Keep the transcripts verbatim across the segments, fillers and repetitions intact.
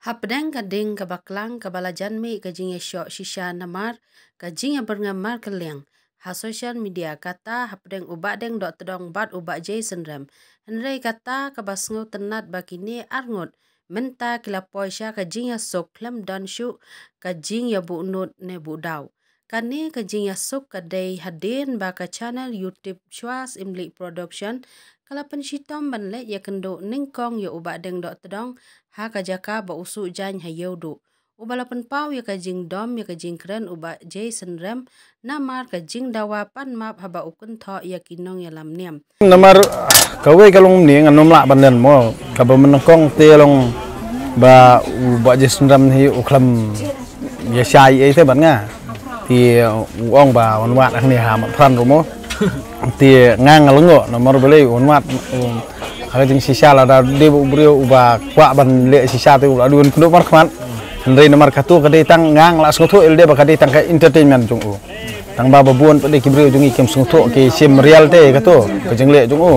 Hapdeng ka ding kaba klang kaba la jan mih ka jingïashoh shisha namar ka jingïabyrngem markylliang ha social media, kata hapdeng u Bah Deng Dohtdong bad u Bah Jay Synrem. Hynrei kata kaba sngewtynnat ba kine arngut mynta ki la poi sha ka jingïasuk khlem don shuh ka jingïabuh nud ne buh daw. Kane ka jingïasuk ka dei hadien ba ka channel YouTube Shwa Syiemlieh Production ka la pynshitom ban leit ïakynduh nyngkong ïa u Bah Deng Dohtdong ha ka jaka ba u suh jaiñ ha Ïewduh. Uba la pynpaw ïa ka jingdom ïa ka jingkren u Bah Jay Synrem namar ka jingdawa pan map haba u kynthoh ïa ki nongïalam niam. Namar kawei ka long ne ngan ym lah ban len mo, kaba mynnyngkong te long ba u Bah Jay Synrem hi u khlem ïa shai ei te bad nga. Te u ong ba wan wad hangne ha Mat Pran ruh mo. Te nga nga lyngngoh namar balei wan wad, um, ha ka jingshisha lada dei ba u briew uba kwah ban leh shisha te u la dei ban kynduh markhmat. Hynrei namar kato ka dei tang nga nga la sngewthuh ïa lade ba ka dei tang ka entertainment jong u. Tang ba ba bun pat de ki briew jong ngi kim sngewthuh ki shim real te kato ka jingleh jong u.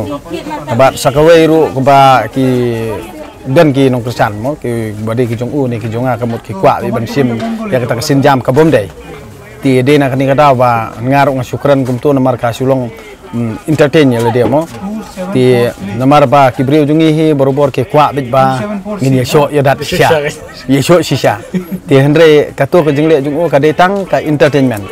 Bad sa kawei ruh kaba ki don ki nongkyrshan mo, kiba dei ki jong u ne ki jong nga ka mut ki kwah ban shim ïa kata ka sienjam ka bym dei. Te dei na kane ka daw ba nga ruh nga shu kren kumto namar ka shu long, mm, entertain ïa lade mo. Te namar ba ki briew jong ngi hi barabor ki kwah beit ba ngin ïashoh ïadat shisha. Ïashoh shisha. Te hynrei kato ka jingleh jong u ka dei tang ka entertainment.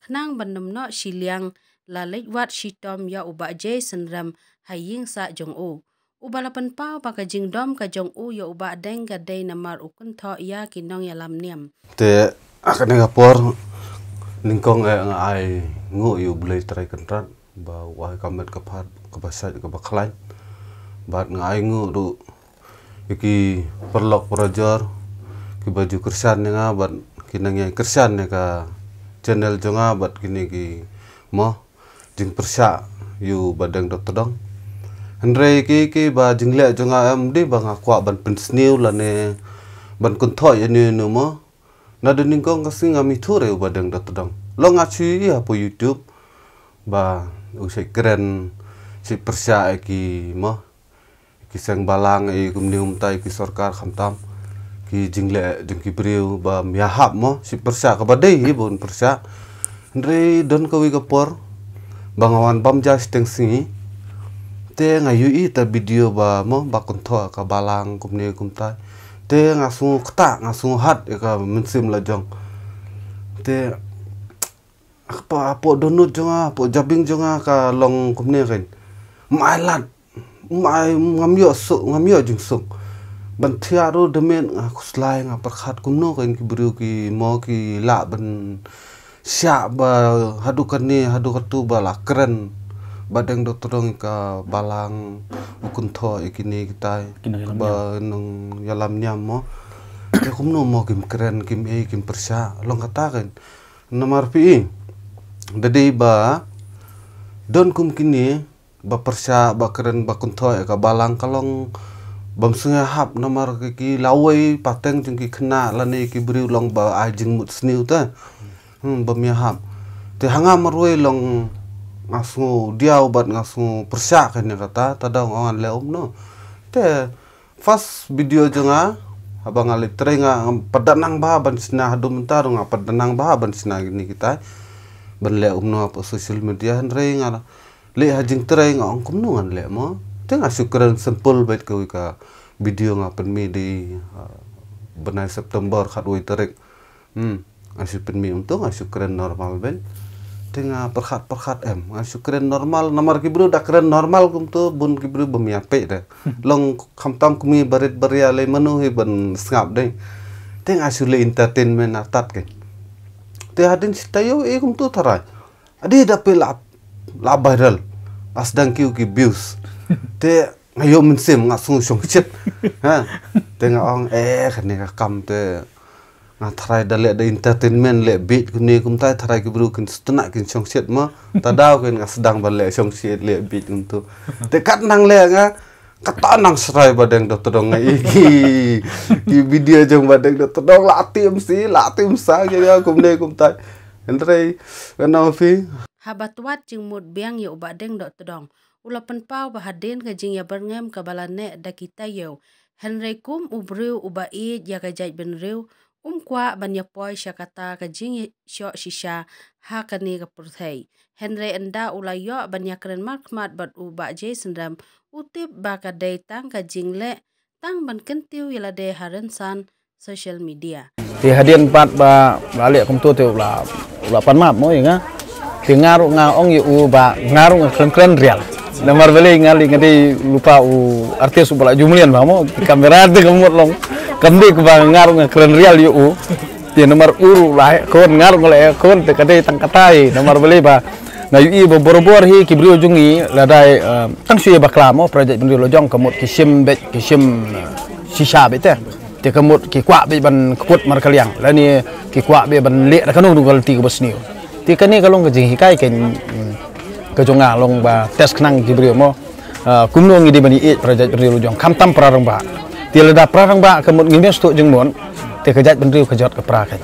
Khnang ban ym noh shiliang la leit wad shitom ïa u Bah Jay Synrem ha ïing sah jong u. Uba la pynpaw ba ka jingdom ka jong u ïa u Bah Deng ka dei namar u kynthoh ïa ki nongïalam niam. Te ha kane ka por nyngkong eh nga ai nguh ïa U Blei Trai Kynrad ba u ai ka met ka phad kaba shait kaba khlaiñ. Bad nga ai nguh ruh ïa ki paralok parajor kiba ju kyrshan ïa nga bad ki nongïakyrshan ïa ka channel jong nga bad kine ki mo jingpyrshah ïa u Bah Deng Dohtdong. Hynrei ki ki ba jingleh jong nga em dei ba nga kwah ban pynsniew lane ban kynthoh ïa ne ne mo. Naduh nyngkong ka sngi ngam ithuh re u Bah Deng Dohtdong. Long nga shu ïohi hapoh YouTube ba u shait kren, shait pyrshah ïa ki mo, ki seng balang, ïa kumne kumtai, ki sorkar khamtam. Ki jingleh jong ki briew bym ïahap mo, shait pyrshah kaba dei hi ba un pyrshah. Hynrei don kawei ka por ba nga wan bam ja shiteng sngi. Te nga ïohi ta video ba mo ba kynthoh ka balang kumne kumtai. Te nga sngew ktah, nga sngew hat ïa ka mynsiem la jong. Te hapoh, hapoh dohnud jong nga, hapoh jabieng jong nga ka long kumne kein. Ym ai lad, ym ai, ngam ïoh suk, ngam ïoh jingsuk. Ban thiah ruh da miet nga khuslai, nga pyrkhat kumno kein ki briew ki mo ki lah ban shah ba haduh kane haduh katu ba la kren Bah Deng Dohtdong ïa ka balang, u kynthoh ïa kine kitai, ki nongïalam niam, ba nongïalam niam mo. Te kumno mo kim kren, kim ei, kim pyrshah, long kata kein. Namar phi i, da dei ba don kum kine ba pyrshah, ba kren, ba kynthoh ïa ka balang ka long bym sngewhap namar ki, ki lawei pateng jong ki khynnah lane ki briew long ba ai jingmut sniew te. Hmm, bym ïahap. Te ha nga marwei long nga sngew diaw bad nga sngew pyrshah kein ïa kata, ta dang ong ngan leh kumno. Te first video jong nga, haba nga leit trei nga, nga pat da nang bha ban shna haduh mynta ruh nga pat da nang bha ban shna kine kitai. Ban leh kumno hapoh social media, hynrei nga leh ha jingtrei nga ong kumno ngan leh mo. Te nga shu kren simple beit kawei ka video nga pynmih dei, ah, bnai September khatwei tarik. Hmm. Nga shu pynmih kumto, nga shu kren normal beit. Te nga pyrkhat pyrkhat em, nga shu kren normal, namar ki briew da kren normal kumto, bun ki briew bym ïapeit de. Long khamtam kmie barit baria lei mano hi ban sngap de. Te nga shu leh entertainment artat kein. Te hadien shi taïew eh kumto tharai. Adi da phi la, la viral. La sdang kiew ki views. Te nga ïoh mynsiem nga sngew shongshit. Ha. Te nga ong, eh, kane ka kam te nga tharai da leh da entertainment leh bit kumne kumtai tharai ki briew kin sngewtynnat kin shongshit mo. Ta daw kein nga sdang ban leh shongshit leh bit kumto. Te kat nang leh nga Kata nang srai Bah Deng Dohtdong ngi ki, ki video jong Bah Deng Dohtdong la tim si, la tim sa ki ïa kumne kumtai. Hynrei ngan ong phi. Haba twad jingmut biang ïa u Bah Deng Dohtdong, u la pynpaw ba hadien ka jingïabyrngem kaba la neh da ki taïew, Hynrei kum u briew uba ïeit ïa ka jaitbynriew, um kwah ban ïa poi sha kata ka jingshoh shisha ha kane ka pyrthei. Hynrei ynda u la ïoh ban ïa kren markhmat bad u Bah J Synrem, u tip ba ka dei tang ka jingleh tang ban kyntiew ïa lade ha rynsan social media. Te hadien pat ba, ba leh kumto te u la, u la pan map mo ïa nga. Te nga ruh nga ong ïa u ba nga ruh nga khlem kren rial. Namar balei nga leh nga dei lypa u artist uba la ju mlien ba mo. Te kamera te ka mut long. Kam dei kaba nga ruh nga kren rial ïa u. Te namar u ruh la heh khun, nga ruh nga la heh khun, te ka dei tang katai. Namar balei ba nga ïohi ba barabor hi ki briew jong ngi lada, eh, tang shu ïa bakla mo, para jaitbynriew la jong ka mut ki shim beit, ki shim, eh, shisha beit te. Te ka mut ki kwah beit ban kput markylliang lane ki kwah beit ban leh da kano kano ka lynti kaba sniew. Te kane ka long ka jinghikai ka, mm, ka jong nga long ba test khnang ki briew mo. Ah, kumno ngi dei ban ïeit para jaitbynriew la jong, khamtam para rangbah. Te lada para rangbah ka mut ngim ïa sngewthuh jingmut, te ka jaitbynriew ka jot ka pra ka.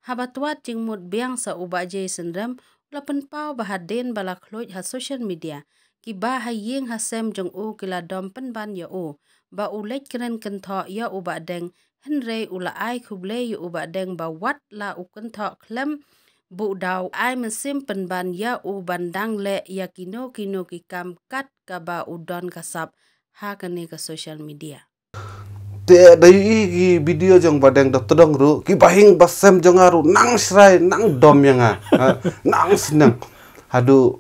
Haba twad jingmut biang sa u Bah J Synrem, u la pynpaw ba hadien ba la khluid ha social media, kiba ha ïing ha sem jong u ki la dom pynban ïa u ba u leit kren kynthoh ïa u Bah Deng, hynrei u la ai khublei ïa u Bah Deng ba wat la u kynthoh khlem buh daw, ai mynsiem pynban ïa u ban dang leh ïa kino kino ki kam kat kaba u don ka sap ha kane ka social media. Te da ïohi ki video jong Bah Deng Dr. Tdong ruh, ki bahing bahsem jong nga ruh nang shrai, nang dom ïa nga. Ha, nang sneng. Haduh,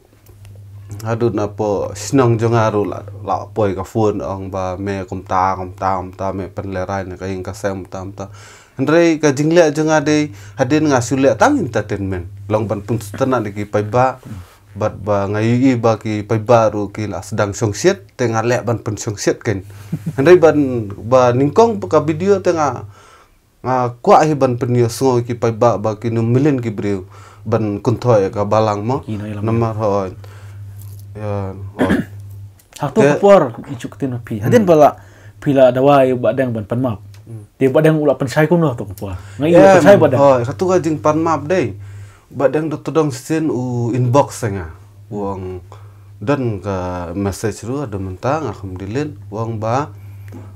haduh napoh shnong jong nga ruh la, la poi ka phone ong ba me kumta, kumta, kumta, me pynlerai na ka ïing ka sem kumta, kumta. Hynrei ka jingleh jong nga dei hadien nga shu leh tang entertainment. Long ban pynsngewtynnat ïa ki paidbah. Bad ba nga ïohi ba ki paidbah ruh ki la sdang shongshit, te nga leh ban pynshongshit kein. Hynrei ban ba nyngkong ka video te nga, nga kwah hi ban pynïasngew ïa ki paidbah ba kin ym mlien ki briew ban kynthoh ïa ka balang mo. Ki nongïalam. Namar hooid. Ïa, hooid. Ha kato ka por, i chuk tin phi. Hadien ba la phi la dawa ïa u Bah Deng ban pan map. Te u Bah Deng u la pynshai kumno ha kato ka por? Nga ïohi u la pynshai u Bah Deng. Hooid, kato ka jingpan map dei. Bah Deng Dr. Tdong shisien u inbox ïa nga. U ong don ka message ruh haduh mynta nga kham delete. U ong ba,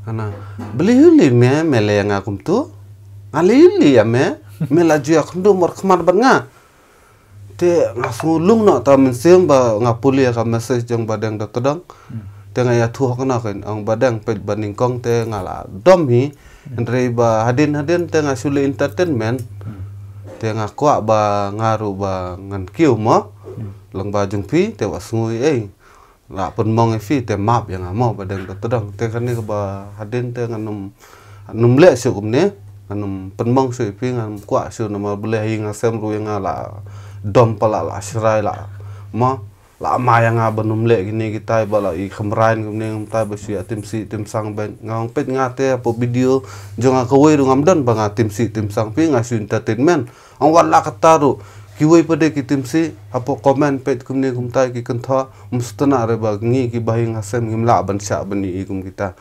hana, balei hi lei me, me leh ïa nga kumto? Nga lei hi lei ïa me, me la ju ïakynduh markhmat bad nga. Te nga sngew lung noh ta mynsiem ba nga pule ïa ka message jong Bah Deng Dr. Tdong. Te nga ïathuh noh kein, ong Bah Deng, peit ba nyngkong te nga la dom hi. Hynrei ba hadien hadien te nga shu leh entertainment. Te nga kwah ba nga ruh ba ngan kiew mo. Lyngba jong phi te wat sngew ei. La pynmong ïa phi te map ïa nga mo Bah Deng Dr. Tdong. Te kane kaba hadien te ngan ym, ngan ym leh shuh kumne. Ngan ym pynmong shuh ïa phi, ngan ym kwah shuh namar balei ha ïing ha sem ruh ïa nga la dom palat, la shrai la mo. La ma ïa nga ban ym leh kine kitai ba la i khamrain kumne kumtai ba shu ïa tim sih tim sang beit. Nga ong peit nga te hapoh video jong nga kawei ruh ngam don ba nga tim sih tim sang phi, nga shu entertainment. Ong wat la katta ruh kiwei pat de ki tim sih hapoh comment peit kumne kumtai ki kynthoh, ym sngewtynnat re ba ngi kiba ha ïing ha sem ngim lah ban shah ban ïohi kum kita.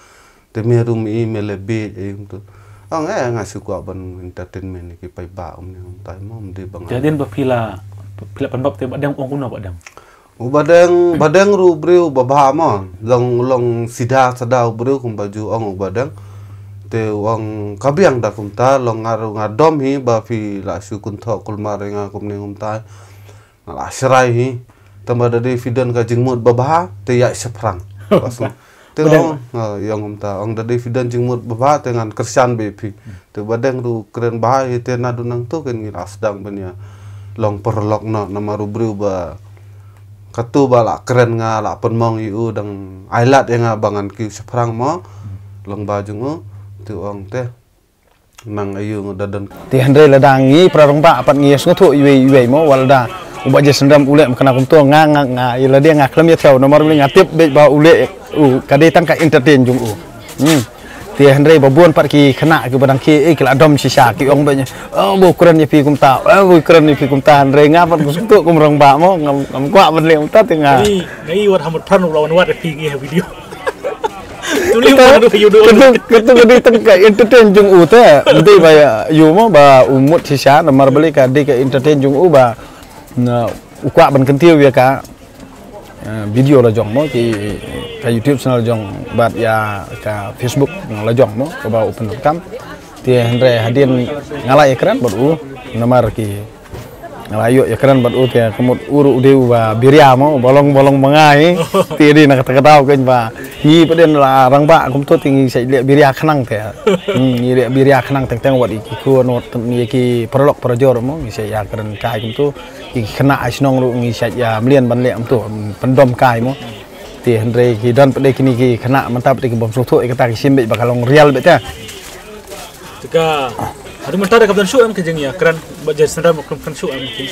Te me ruh me i me leh beit ei kumto. Ong eh nga shu kwah ban entertainment ïa ki paidbah kumne kumtai mo, ym dei ba nga. Te hadien ba phi la, phi la pan map te Bah Deng ong kumno Bah Deng? U Bah Deng, Bah Deng ruh u briew ba bha mo. Long, long sida sada u briew kumba ju ong u Bah Deng. Te u ong ka biang da kumta, long nga ruh nga dom hi ba phi la shu kynthoh kulmar ïa nga kumne kumtai. Nga la shrai hi. Tangba da dei phi don ka jingmut ba bha te ïaid shaphrang. Te ong, ha, ïa ong kumta, ong da dei phi don jingmut ba bha te ngan kyrshan beit ïa phi. Te Bah Deng ruh kren bha hi te naduh nangto kein ngi la sdang ban ïa long paralok noh namar u briew ba kato ba la kren nga la pynmong ïa u dang ailad ïa nga ba ngan kiew shaphrang mo. Lyngba jong u te ong te. Nang aïu nga da don. Te hynrei lada ngi para rangbah pat ngi ïa sngewthuh iwei iwei mo, wat lada u Bah J Synrem u leh ym kane kumto nga, nga, nga, ïa lade nga khlem ïa thew namar balei nga tip beit ba u leh u ka dei tang ka entertain jong u. Hmm. Te hynrei ba bun pat ki khynnah kiba dang khie, eh, ki la dom shisha ki ong beit, oh, ba u kren ïa phi kumta, oh, ba u kren ïa phi kumta, hynrei nga pat nga sngewthuh kum rangbah mo, ngam, ngam kwah ban leh kumta te nga. Ngi, ngi wat ha mut pran u la wan wad ïa phi ngi ha video. Kato, kato ka dei tang ka entertain jong u te. Ym dei ba ïa u mo ba u mut shisha namar balei ka dei ka entertain jong u ba, na, u kwah ban kyntiew ïa ka, Eh, video la jong mo, ki ka YouTube channel jong bad ïa ka Facebook la jong mo, kaba u pyndonkam. Te hynrei hadien nga la ïakren bad u, namar ki nga la ïoh ïakren bad u te ka mut u ruh u dei uba biria mo, ba long ba long ba ngai. Te dei na kata ka daw kein ba ngi pat de la rangbah kumto te ngi sa leh biria khnang te. Hmm, ngi leh biria khnang teng teng wat i ki khun wat i ki paralok parajor mo, ngi sa ïakren kai kumto. Ki khynnah ai shnong ruh ngi sa ïa mlien ban leh kumto, pyndom kai mo. Te hynrei ki don pat de kine ki khynnah mynta pat de ki bym sngewthuh ïa kata, ki shim beit ba ka long real beit te. Te ka, haduh mynta da ka don shuh em ka jingïakren, ba jingïasynrem ba kren shuh em ki.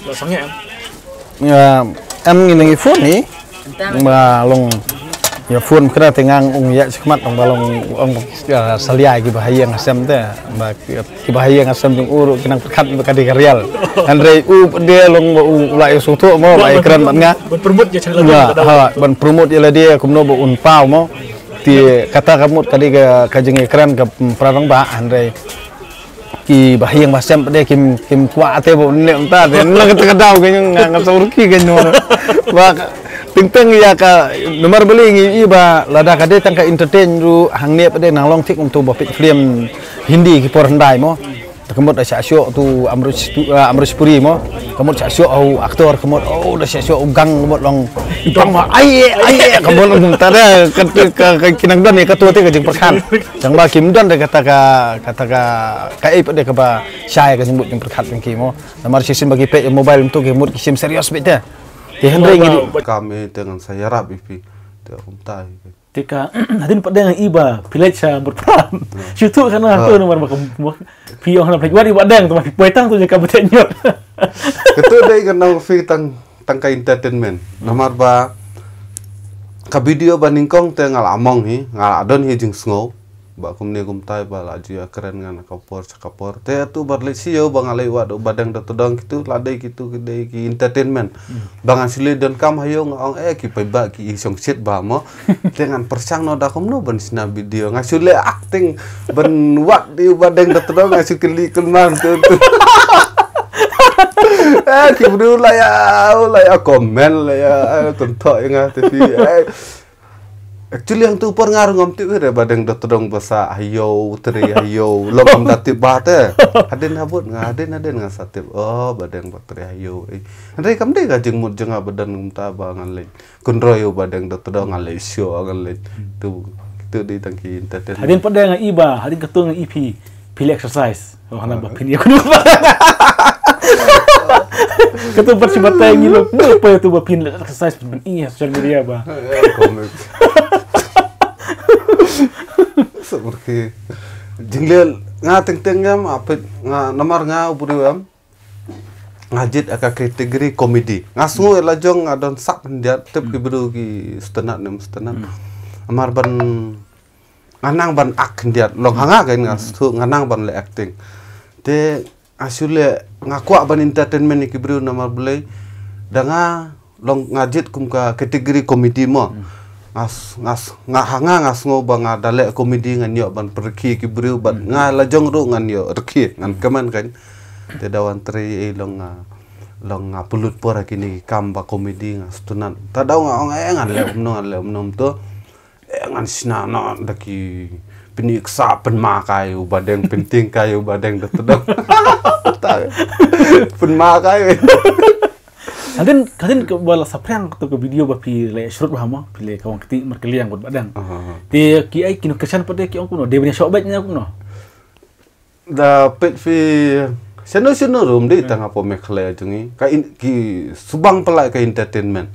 Ba sangeh em. Ïa, em ngi nang ïa phone hi. Ba long ïa phone kra te ngang ong ïa shikmat ong ba long ong, ïa, salia ki ba ha ïing ha sem te. Ba ki ba ha ïing ha sem jong u ruh ki nang pyrkhat ba ka dei ka real. Hynrei u pat de long ba u la ïa sngewthuh mo ba ïakren bad nga. Ban promote ïa channel. Nga, ha, ban promote ïa lade kumno ba un paw mo. Te kata ka mut ka dei ka, ka jingïakren ka, mm, para rangbah hynrei ki ba ha ïing ba sem pat de kim, kim kwah te ba un leh mynta te. Nga kata ka daw ka nga, nga sa urki ka no. Ba teng teng ïa ka namar balei ngi i ba lada ka dei tang ka entertain ruh hangne pat de nang long thik kumto ba peit film Hindi ki por hyndai mo. Te ka mut da shah shoh tu Amrish tu, ah, Amrish Puri mo. Ka mut shah shoh u actor, ka mut, oh, da shah shoh u gang, ka mut long. Tang ba ai ai ai ka mut long ta da ka, ka, ka, ki nang don ïa kato te ka jingpyrkhat. Tang ba kim don da kata ka, kata ka, ka ei pat de kaba shai ka jingmut jingpyrkhat jong ki mo. Namar shisien ba ki peit ïa mobile kumto ki mut ki shim serious beit te. Te hynrei ngi dei. Kam eh te ngan sa ïarap ïa phi. Te kumta ïa phi. Te ka, hadien pat de nga i ba phi leit sha Murpram. Shu tu kan na tu namar ba ka, ba phi ong hana phi wat i ba dang tu ma phi poi tang tu je ka bete nyot. Katu dei ka nong phi tang, tang ka entertainment. Namar ba ka video ba nyngkong te nga la mong hi, nga la don hi jingsngew. Ba kumne kumtai ba la ju ïakren ngan ka por ka por. Te atu ba leit sha ïew ba nga leit wad u Badeng Dr. Tdong kitu, la dei kitu ki dei ki entertainment. Ba ngan shu leit donkam ha ïew nga ong eh ki paidbah ki i shongshit ba mo. Te ngan pyrshang noh da kumno ban shna video. Nga shu leh acting ban wad ïa u Badeng Dr. Tdong nga shu kylli kylmang tu tu. Eh ki briew la ïa, la ïa comment la ïa, eh, kynthok ïa nga te phi. Eh, Actually hangtu por nga ruh ngam tip hi re Badeng Dr. Tdong ba sah ha ïew, trei ha ïew, long ngam da tip ba te. Hadien habud nga, hadien hadien nga sa tip. Oh, Badeng ba trei ha ïew. Eh. Hynrei kam dei ka jingmut jong nga ba don kumta ba ngan leit kynroi u Badeng Dr. Tdong ngan leit show ngan leit. Tu, tu dei tang ki entertainment. Hadien pat de nga i ba, hadien katu nga i phi, phi leh exercise. Oh, hana ba phin ïa kunu ba. Katu pat shi batai ngi lo. Ngi lo pa tu ba phin leh exercise phin ïa social media ba. Comment. Seperti jingleh nga teng teng ngam apit nga namar nga u briew em. Nga jied ha ka category comedy. Nga sngew la jong nga don sak khyndiat tip ki briew ki sngewtynnat ne sngewtynnat. Namar ban nga nang ban act khyndiat long ha nga kein nga sngewthuh nga nang ban leh acting. Te nga shu leh nga kwah ban entertainment ïa ki briew namar balei da nga long nga jied kum ka category comedy mo. Nga s- nga s- nga ha nga nga sngew ba nga da leh comedy ngan ïoh ban pyrkhi ki briew bad nga la jong ruh ngan ïoh rkhi ngan kmen kein. Te da wan trei ei long nga long nga pynlut por ha kine ki kam ba comedy nga sngewtynnat. Ta daw nga ong eh ngan leh kumno ngan leh kumno to. Eh, ngan shna noh da ki pyni ksa pynma kai u Badeng pynting kai u Badeng da tdong. Pynma kai. Hadien hadien ka ba la saphriang tu ka video ba phi leh shrut ba mo phi leh ka wang kti mar ka liang bad Badeng. Te ki ai ki no kyrshan pat de ki ong kumno de bani shoh bad nya kumno. Da peit phi shano shano rum dei tang hapoh Meghalaya jong ngi. Ka in, ki subang pala ka entertainment.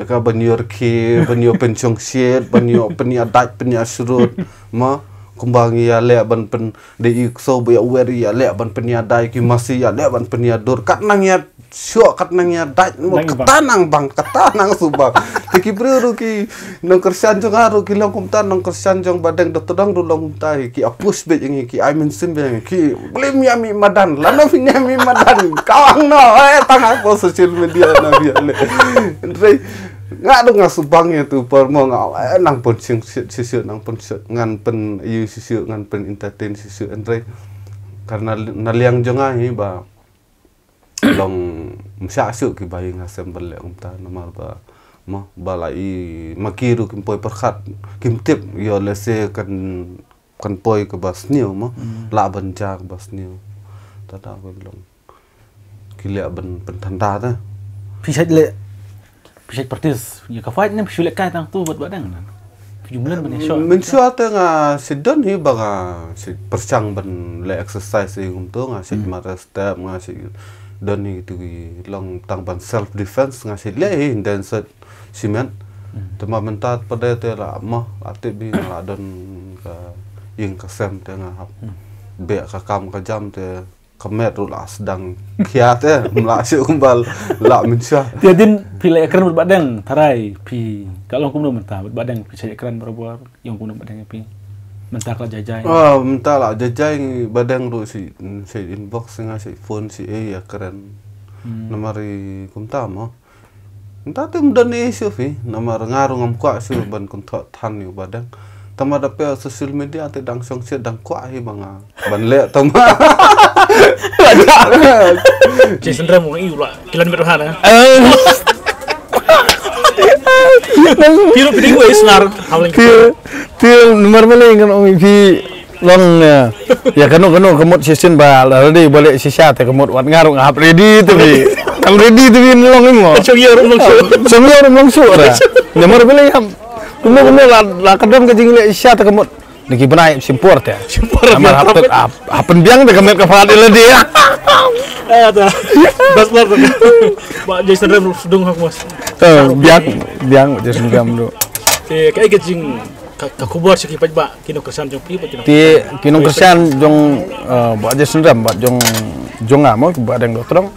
Ka ban ïoh rkhie, ban ïoh pynshong shit, ban ïoh pynïadait, pynïashrut. Ma kumba ngi ïaleh ban pyn dei i kso ba ïa wer ïaleh ban pynïadai ki masi ïaleh ban pynïadur. Kat nang ïa Shuh kat nang ïa dait mo kata nang bang kata nang subang. Te ki briew ruh ki nong Khristan jong nga ruh ki long kumta nong Khristan jong ba dang da tdong ruh long kumta ki apus beit ïa ngi ki ai mynsiem beit ïa ngi ki blim ïa mi madan lano phin ïa mi madan kawang no eh tang ha social media na bia le. Hynrei nga ruh nga subang ïa tu por mo nga eh nang pun sing shisha nang pun shisha ngan pun ïa shisha ngan pun entertain shisha hynrei karena na liang jong nga hi ba long msha shuh ki ba ïing ha sem ban leh kumta namar ba Mo, ba la i ma ki ruh kim poi pyrkhat, kim tip ïoh lehse kan, kan poi kaba sniew mo. Hmm. La ban ja kaba sniew. Tata ko long. Ki leh ban pynthanda te. Phi shait leh, phi shait practice ïa ka fight ne phi shu leh kai tang tu bad Bah Deng? Phi ju mlien ban ïa shot. Mynshuwa te nga shait don hi ba nga shait pyrshang ban leh exercise hi kumto, nga shait, hmm, mare step, nga shait don hi tu ki long tang ban self defense, nga shait leh hi, den shait shimet. Hmm. Te ma mynta pat de te la mo, la tip hi nga la don ka ïing ka sem te nga hap, hmm, beh ka kam ka jam te ka met ruh la sdang khia te, ym lah shuh kumba lah mynshuwa. Te hadien phi la ïakren bad Bah Deng, tharai phi ka long kumno mynta bad Bah Deng, phi sa ïakren barabor, ïong kumno Bah Deng ïa phi? Mynta ka la jai jai. Ah, mynta la jai jai, Bah Deng ruh shi, shi inbox nga, shi phone, shi, eh, ïakren. Hmm. Namar i kumta mo. Mynta te ym don issue phi, namar nga ruh ngam kwah shuh ban kynthoh than ïa u Bah Deng. Tangba da peit social media te dang shong shet dang kwah hi ba nga ban leh tangba. Jason Ram ong i u la kilan met ha na. Eh. Phi ruh phi dei wei snar, hawling. Phi, phi, namar balei ngan ong i phi. Long, eh, ïa kano kano ka mut shisien ba la ready ba leh shisha te ka mut wat nga ruh nga hap ready te phi. Kam ready te phi long i mo. Shong ïa ruh long shuh. Shong ïa ruh long shuh ra. Namar balei hap. Kumno kumno la, la ka don ka jingleh shisha te ka mut. Ni ki bnai shim por te. Shim por. Namar hap tek hap, hap pynbiang te ka met ka phad ïa lade. Ah, ta. Bas lar ta. Bah Jason Ram sdung hak mas. Eh, biang, biang Jason Ram ruh. Te kaei ka jing ka, ka khubor sha ki paidbah, ki nongkyrshan jong phi bad ki nong- Te ki nongkyrshan jong, eh, Bah Jason Ram bad jong, jong nga mo, Bah Deng Dohtdong.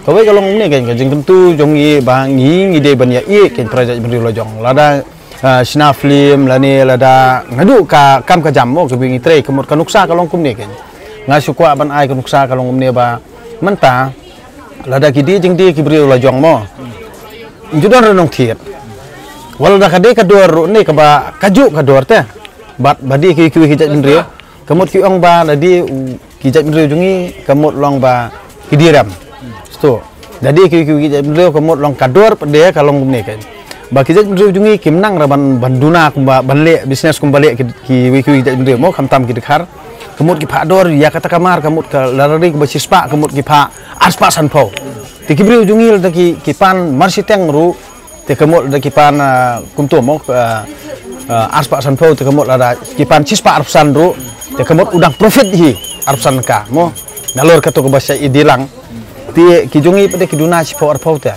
Kawei ka long kumne kein, ka jingkyntu jong ngi ba ngi, ngi dei ban ïaieit kein para jaitbynriew la jong. Lada, eh, shna film lane lada naduh ka kam ka jam mo, ka ba ngi trei, ka mut ka nuksa ka long kumne kein. Nga shu kwah ban ai ka nuksa ka long kumne ba mynta lada ki die jingdie ki briew la jong mo. Ju don re nongthied. Wat lada ka dei ka dor ruh ne kaba kajuh ka dor te. Bad ba die kiwei kiwei ki jaitbynriew. Ka mut ki ong ba lada die u, ki jaitbynriew jong ngi ka mut long ba ki die rem. Sto. Lada die kiwei kiwei ki jaitbynriew ka mut long ka dor pat de ka long kumne kein. Ba ki jaitbynriew jong ngi kim nang ra ban, ban duna kumba ban leh business kumba leh ki, kiwei kiwei ki jaitbynriew mo khamtam ki dkhar. Ka mut ki phah dor ïa kata ka mar ka mut ka lada ri kaba shispah ka mut ki phah arspah sanphew. Te ki briew jong ngi lada ki, ki pan marshiteng ruh, te ka mut lada ki pan, ah, kumto mo, ah, ah, arspah sanphew, te ka mut lada ki pan shispah arphew san ruh, te ka mut u dang profit hi arphew san ka mo. Nalor kato kaba shah i die lang. Te ki jong ngi pat de ki duna shiphew arphew te.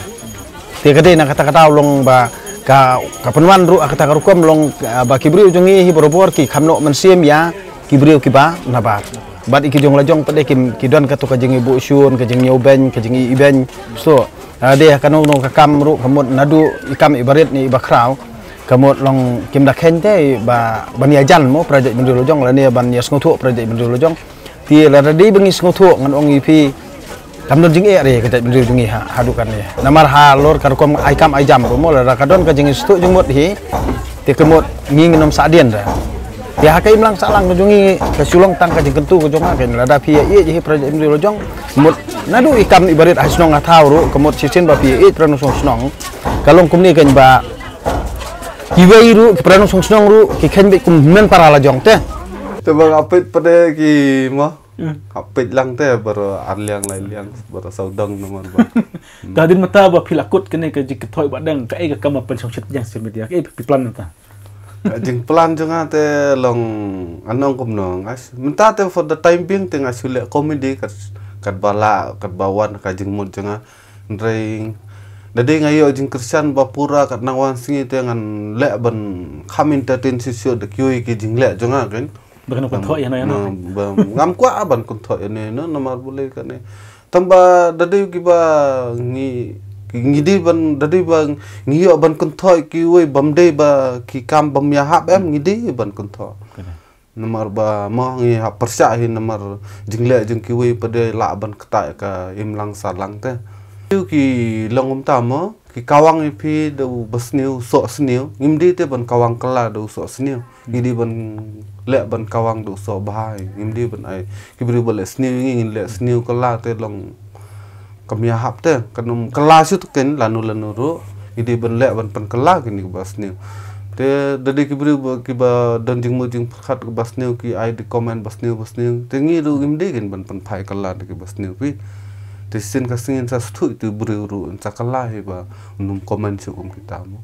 Te ka dei na kata ka daw long ba ka, ka pynwan ruh ha kata ka rukom long, ah, ba ki briew jong ngi hi barabor ki kham noh mynsiem ïa ki briew kiba nabar. Bad i ki jong la jong pat de ki, ki don kato ka jingïabuh shun, ka jingïaw beiñ, ka jingïaibeiñ. So, ah, dei kano kano ka kam ruh ka mut naduh i kam iba rit ne iba khraw. Ka mut long kim da kheiñ te ba ban ïajan mo para jaitbynriew la jong lane ban ïasngewthuh para jaitbynriew la jong. Te lada dei ba ngi sngewthuh ngan ong ïa phi kam don jingeh re ka jaitbynriew jong ngi ha, haduh katne. Namar halor ka rukom ai kam ai jam ruh mo lada ka don ka jingsngewthuh jingmut hi. Te ka mut ngi ngin ym sah dien re. Te ha ka imlang sahlang ka jong ngi ka shu long tang ka jingkyntu ka jong nga kein lada phi ïaieit hi para jaitbynriew la jong. Mut naduh i kam iba rit ha shnong ha thaw ruh ka mut shisien ba phi ïaieit para nongshong shnong. Ka long kumne kein ba kiwei ruh ki para nongshong shnong ruh ki kheiñ beit kum hynmen para la jong te. Te ba nga peit pat de ki mo. Hmm. Nga peit lang te baroh ar liang lai liang baroh sawdong namar ba. Hmm. Te hadien mynta ba phi la kut kane ka jingkynthoi Bah Deng, kaei ka kam ba pynshongshit ïa social media, kaei phi plan mynta? Ka jingplan jong nga te long ngan ong kumno nga s-, mynta te for the time being te nga shu leh comedy kat, katba lah, katba wan ka jingmut jong nga. Hynrei da dei nga ïoh jingkyrshan ba pura kat nang wan sngi te ngan leh ban kham entertain shuh shuh da kiwei ki jingleh jong nga kein. Ba kano kynthoh ïano ïano. Ba ngam kwah ban kynthoh ïano ïano namar balei kane. Tang ba da dei kiba ngi, ngi dei ban, da dei ba ngi ïoh ban kynthoh kiwei bym dei ba ki kam bym ïahap em ngi dei ban kynthoh. Namar ba mo ngi hap pyrshah hi namar jingleh jong kiwei pat de lah ban ktah ka imlang sahlang te. Ki long kumta mo, ki kawang ïa phi da u basniew, u sohsniew. Ngim dei te ban kawang kylla da u sohsniew. Ngi dei ban leh ban kawang da u sohbha. Ngim dei ban ai ki briew ba leh sniew ïa ngi ngin leh sniew kylla te long kam ïahap te. Kan ym kylla shuh te kein lano lano ruh. Ngi dei ban leh ban pynkylla kine kiba sniew. Te da dei ki briew ba, kiba don jingmut jingpyrkhat kaba sniew, ki ai da comment ba sniew ba sniew, te ngi ruh ngim dei kin ban pynphai kylla da kiba sniew phi. Te shisien ka sngi yn sa sngewthuh ïa utu u briew ruh, yn sa kylla hi ba un ym comment shuh kum kita mo.